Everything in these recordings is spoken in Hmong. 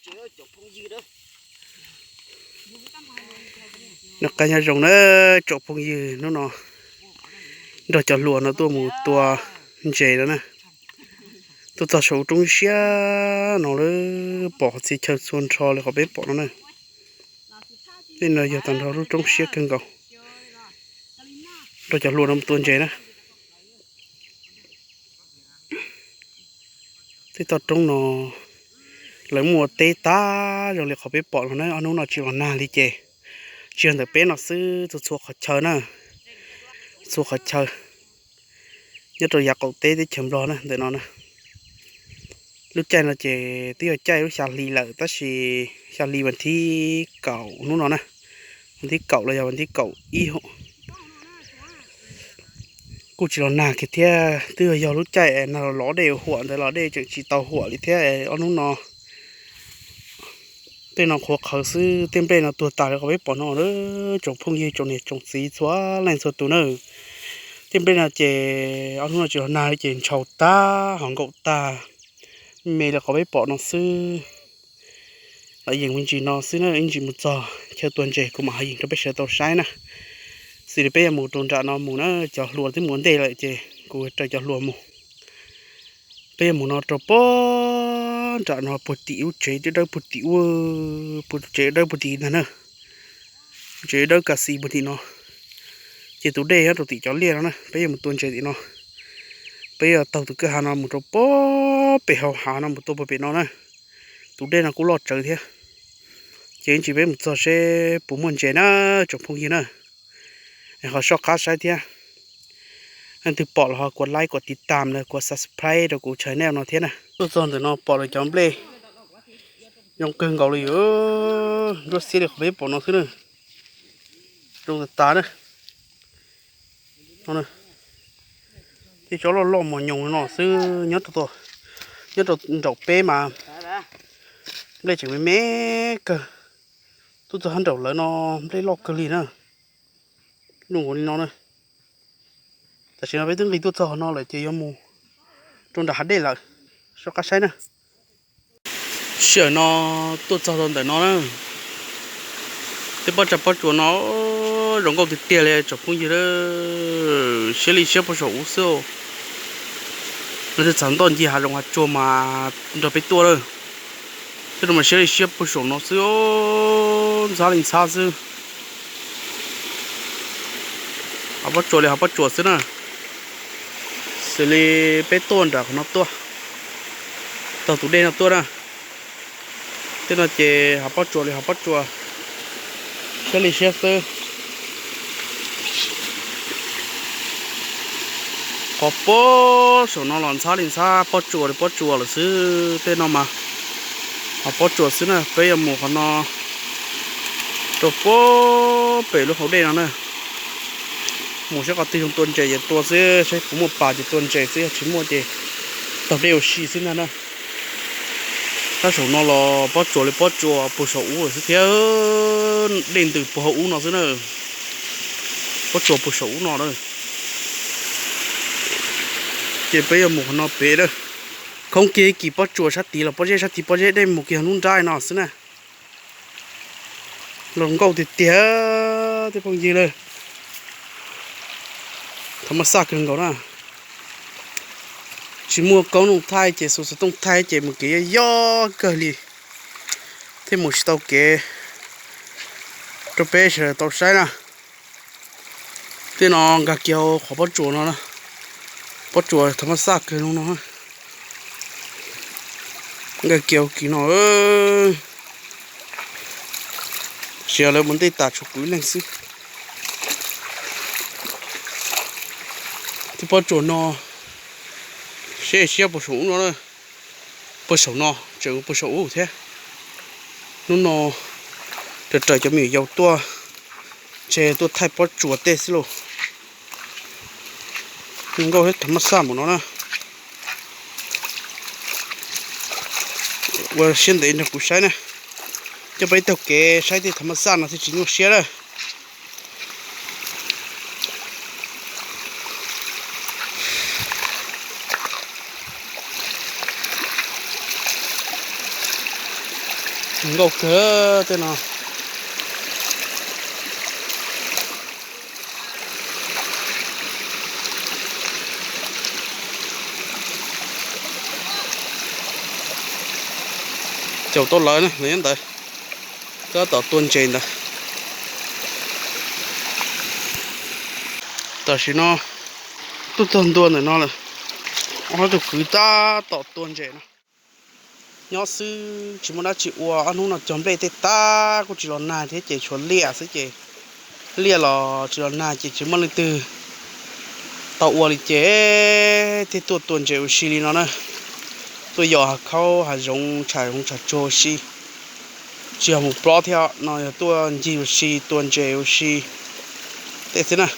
Noj qab nyob zoo na tsoom phooj ywg, hnub no nrog cov hluas no tuaj mus tua ntses no na. Tuaj txog saum roob siab no lawm, pom qhov txhia chaw txhua nrho li qhov peb pom no na. Tej no yog tag nrho lub roob siab kawg nkaus, nrog cov hluas no mus tua ntses na. Tej toj roob no lawv muaj teb tag zoo li qhov peb pom no na, ob hnub no tsis los nag li ces tsis yog ntawm peb no xwb, txhua txhua qhov chaw na, txhua qhov chaw nyob rau yav qaum teb teb chaws Nplog na ntawm no na. Lub caij no ces twb yog caij lub xya hli lawm tab sis xya hli vas thib kaum hnub no na, vas thib kaum los yog vas thib kaum ib. Kuj tsis los nag kiag thiab, twb yog lub caij nag los los dej huam ntawd los dej tseem tsis tau huam li thiab ob hnub no. Tej no qhuav qhawv xwb, tej nplej no tuag tas li qhov peb pom no, tsoom phooj ywg tsoom niam tsoom txiv txhua leej txhua tus na. Tej nplej no ces ob hnub no tsis los nag li ces ntshaus tag ho nkaum tag, me li qhov peb pom no xwb. Los yeej me ntsis no xwb na, ib ntsis mus txog chaw tua ntses kuv mam ho yees rau peb sawv tau saib na. Xws li peb yuav mus rau nram no mus na, cov hluas twb mus ua ntej lawm ces kuv raws cov hluas mus. Peb yuav mus no rau puag nram no puag tim lub tsev dawb dawb puag tim ub, puag tsev dawb puag tim ntag na. Tsev dawb ka xis puag tim no, ces tus dej nyob rau tim cov liaj no na, peb yuav mus tua ntses tim no. Peb yuav taug tus kwj ha no mus rau puag pem hauv hav no mus tua puag pem no na. Tus dej no kuj loj tsawv thiab. Ces ib ntsis peb mus txog seb puas muaj ntses na, tsoom phooj ywg na. Ho soj qab saib thiab. Leej twg pom los ho kuv like, kuv tiv tam, kuv subscribe rau kuv channel no thiab na. Tuaj txog ntawm no pom lawv cov nplej zoo kawg nkaus li, nruab xiab li qhov peb pom no xwb na. Zoo tas tas na. Tej tsob loj loj mos nyoos no xwb, nyob rau nraum peb mas nplej tseem me me kawg. Tuaj txog nraum lawv no nplej loj kawg li na. Zoo nkaus li no na. Tam sim no peb twb nqis tuaj txog no lawm ces yuav mus rau nram hav dej lawm. Soj qab saib na. Sij hawm no tuaj txog rau ntawm no na, tej pob tsaig pob tsuas no zoo nkauj tiag tiag li tsoom phooj ywg. Siab li siab puag saum ub xwb. Leej twg txav ntoj ncig hav zoov hav tsuag mas nrog peb tuaj lawm. Tej no mas siab li siab puag saum no xwb, ntxhab li ntxhab xwb. Hav pob tsuas li hav pob tsuas xwb na. Xws li peb tuaj nram qhov no tuaj, taug tus dej no tuaj na. Tej no ces hav pob tsuas li hav pob tsuas, siab li siab xwb. Qhov puag saum no los ntxhab li ntxhab pob tsuas li pob tsuas lawm xwb. Tej no mas hav pob tsuas xwb na. Peb yuav mus qhov no rau puag pem lub hauv dej no na. Mus saib qhov twg zoo tua ntses ces tua xwb, saib puas muaj pas ces tua ntses xwb, yog tsis muaj ces taug dej ua si xwb ntag na. Sab saum no los pob tsuas li pob tsuas puag saum ub lawm xwb thiab. Dej ntws puag hauv ub no xwb na. Pob tsuas puag saum ub no na. Ces peb yuav mus qhov no pem na. Khoob kiag ib kis pob tsuas sab tid los pob zeb, sab tid pob zeb, dej mus kiag lub nrab no xwb na. Los nkauj tiag tiag tej phooj ywg lawm. Thov mas xaj kawg nkaus na. Tsis muaj koob nooj thaij ces xuv xov tooj thaij ces mus kev yoj yoj kawg li. Thiaj mus tsis tau kev rau peb sawv daws tau saib na. Tej no nkag kiag hauv qhov pob tsuas no, pob tsuas thov mas xaj kawg no. Nkag kiag hauv kis no, tab sis lawv mus ntej tas tshuav kuv ib leeg xwb. Tej pob tsuas no siab siab puag saum ub no, puag saum no tseem puag saum ub thiab. Hnub no raws raws cov me nyuam yaus tuaj, ntshe tuaj thaij pob tsuas tej xwb lauj. Nkauj thiab thov mas xaj mus no na. Ua siab ntev nrog kuv saib na, coj peb taug kev saib tej thov mas xaj no thiaj tsis nyuaj siab na. Nkauj kawg tej no. Caum tau lawv na, lawv nyob ntawd, tab tom tua ntses ntawd. Tam sim no tuaj txog ntua ntawm no lawm, ob tug kwv tab tom tua ntses no. Nyob xwb tsis muaj dab tsi ua, ob hnub no cog nplej tej tag kuj tsis los nag thiab ces tshuav liaj xwb ces, liaj los tsis los nag ces tsis muaj leej twg tau ua li ces thiaj tuaj tua ntses ua si li no na. Tuaj yos hav khaub hav zoov, tsham zoov tsham tsuag ua si. Tsis yog mus plob thiab no, yog tuaj ncig ua si, tua ntses ua si tej xwb na.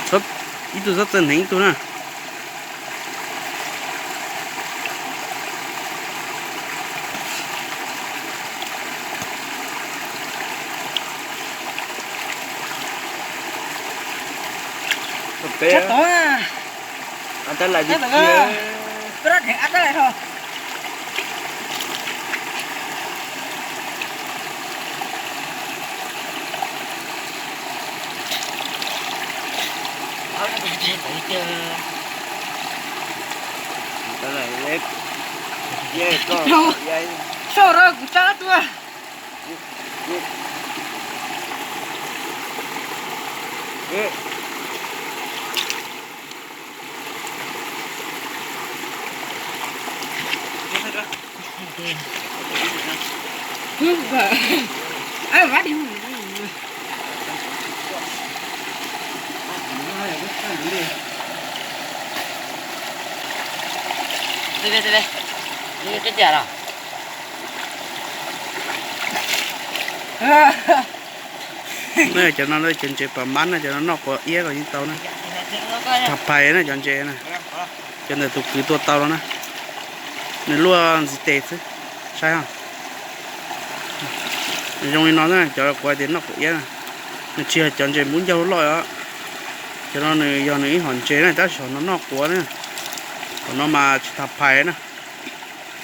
Txhob, ib tug txhob txawj hneev ib tug na. Peb, a, tab lais, tab lais ho. Sau rau kuv tso dua. Cov no cov ntses pas mab na, cov no noj quav iab los yeej tau na. Thav phais na cov ntses na. Cov ntawm tus kwv tua tau los na. Nws luaj ntxiv tes xwb, saib os. Nws zoo li no na, cov kuv hais tias noj quav iab na. Nws tsis yog cov ntses npub ncauj loj os. Cov no nws yog nws ib hom ntses na, tab sis hom no noj quav na. Hom no mas tsis thav phais na.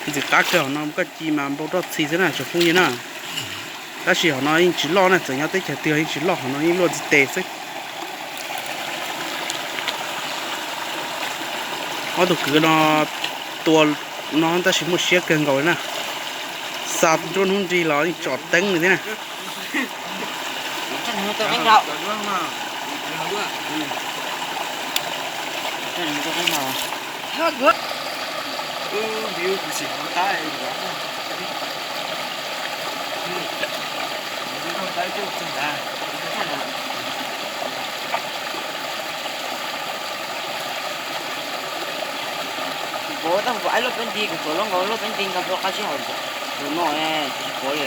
Ntxim qab kawg, hom no koj ci mas npau roj txhi xwb na tsoom phooj ywg na. Tab sis hom no yeej tsis loj na, txawm nyob teb chaws twg yeej tsis loj, hom no yeej luaj ntxiv tes xwb. Ob tug kwv no tua No tab sis muaj siab kawg nkaus li na. Xa nruab hnub nrig los yeej tsom teeb li thiab na. Kuv tab kuv aib lub peeb nti, kuv tuav lub nkaus lub peeb nti nqa rau qab sib haum tus no, tsis pom li.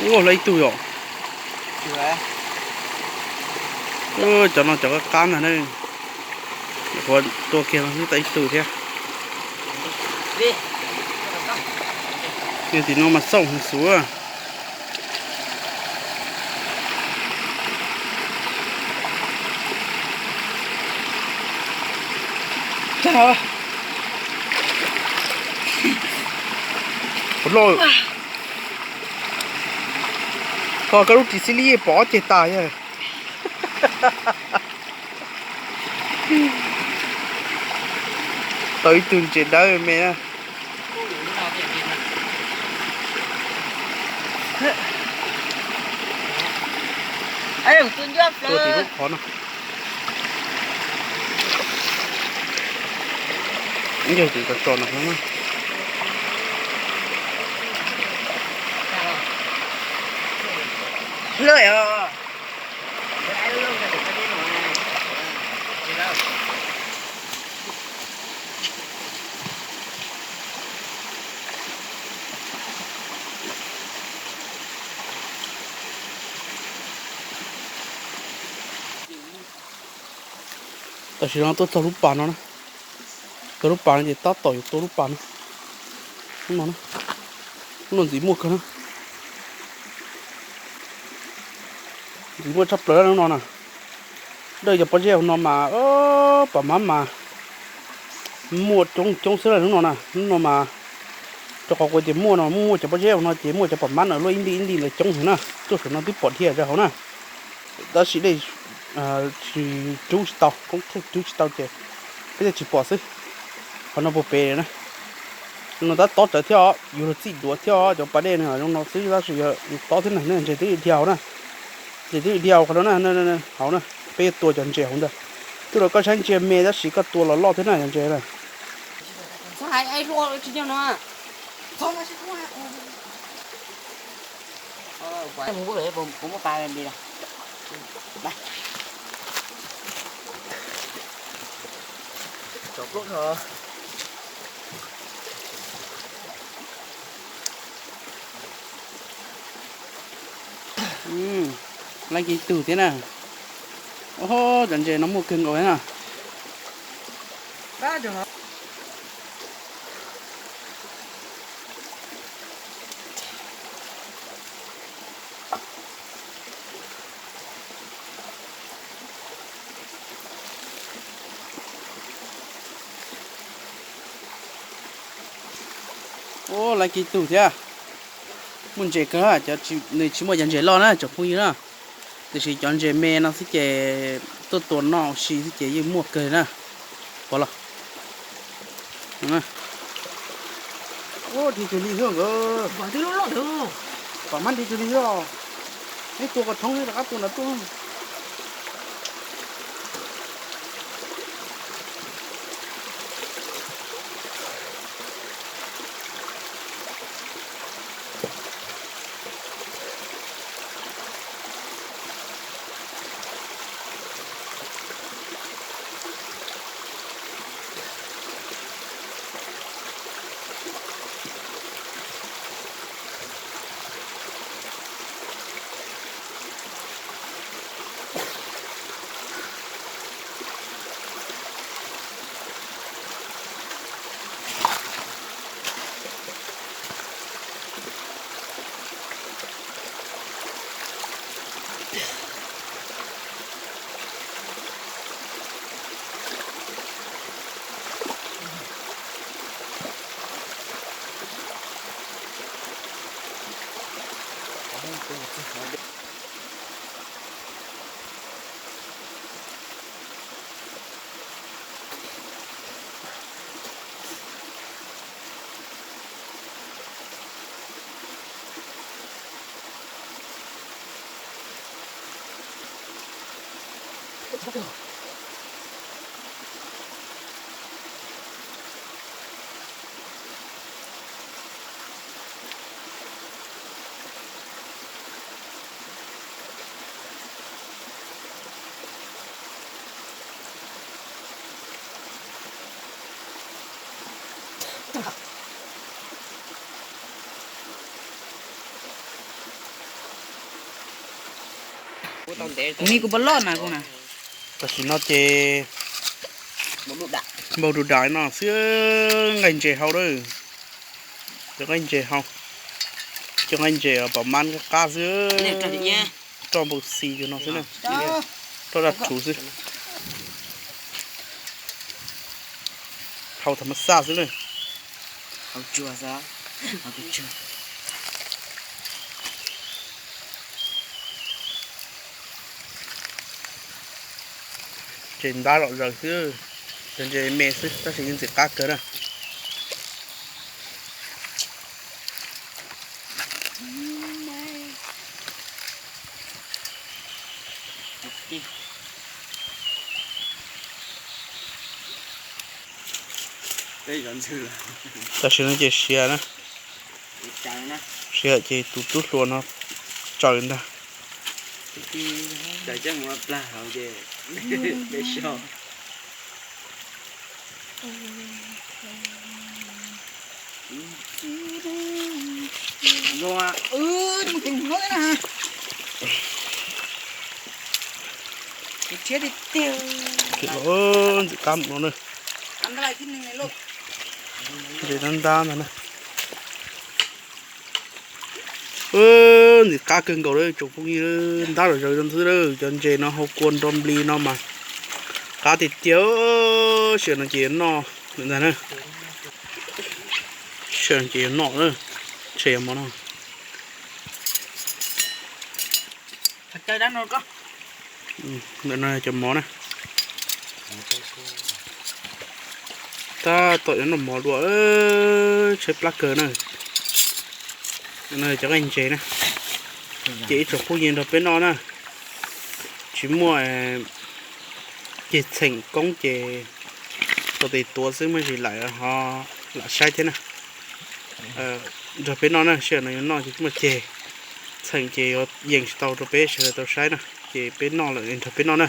Ua, lawv ib tug yom. Cov no cov qab qab ntag na. Nyuam qhuav tua kiag no xwb tau ib tug thiab. Yog tim no mas xauj heev xwb. Ua, koj lub ris xib lib pom ob ceg tas yog. Tau ib tug ntses dawb me na. Tua tim lub qhov no. Yog tim tso tso no. Tam sim no tuaj txog lub pas no na. Txog lub pas no ces tab tom yuav tua lub pas no. Lub no, lub no ntxim muaj kawg na. Ntxim muaj tshaj plaws lub no na. Dawj cov pob zeb hauv no mas pam mab mas muaj coob coob xwb lub no na. Lub no mas rau qhov kuv tias muaj no muaj cov pob zeb hauv no ces muaj cov pam mab no luaj ib nti ib nti lawv coob heev na. Tuaj saum no twb pom dhia rau hauv na. Tab sis dej tsis rub tsis tau, koob thaij rub tsis tau ces peb thiaj tsis pom xwb. Qhov no puag pem na, no tab tob rawv thiab os, yuav luag txij duav thiab os, cov pas dej no zoo no xwb tab sis yus tob thiab na, ntses twb dhia hauv na. Ntses twb dhia hauv qhov no na, hauv na, peb yuav tua cov ntses hauv ntawd. Twb rau koj saib ntsia me tab sis koj tua los loj thiab na cov ntses na. Lab kiag ib tug thiab na. Cov ntses no muaj kawg nkaus na. Ua, lab kiag ib tug thiab. Muaj ntses kawg, cov nws tsis muaj cov ntses loj na tsoom phooj ywg na. Tiam sis cov ntses me no xwb ces tuaj tua noj ua si xwb ces yeej muaj kawg na. Pov los. Dhia cuag li xwb nkawd. Pam mab dhia cuag li xwb os. Neb tua koj thoob neb rov qab tua ntawd tuaj. Kuv ni kuv puas loj na kuv na. Tam sim no ces npau du dam no xwb, nqaij ntses hau lawm. Cov nqaij ntses hau, cov nqaij ntses pom mab qab qab xwb. Roj npau xi cov no xwb na, roj daj rhuv xwb. Hau tham mas xaj xwb na. Ntses ntab zom zaws xwb, cov ntses me xwb tab sis yeej ntxim qab kawg na. Tam sim no ces siav na, siav ces tus tub hluas no tsaws ntag. Ntxim qab mus no na. Ntses ntab ntab ntag na. Ntxim qab kawg nkaus lawm tsoom phooj ywg, ntab zom zaws xwb lawm. Cov ntses no hau kua nro nplig no mas qab tiag tiag. Sij hawm no ces yuav noj ntag na. Sij hawm no ces yuav noj, tshem mov no. Ntawm no cov mov na. Tab tom yuav noj mov dua, tshaib plab kawg na. No cov nqaij ntses na, ces ib tsoom phooj ywg nrog peb noj na. Tsis muaj ceg txheem koob ces tau tes tuav xwb, muaj zis lam ho lam saib thiab na. Nrog peb noj na, sij hawm no yuav noj ces tsis muaj ceg txheem ces yuav yees tsis tau rau peb sawv daws tau saib na, ces peb noj lawm nrog peb noj na.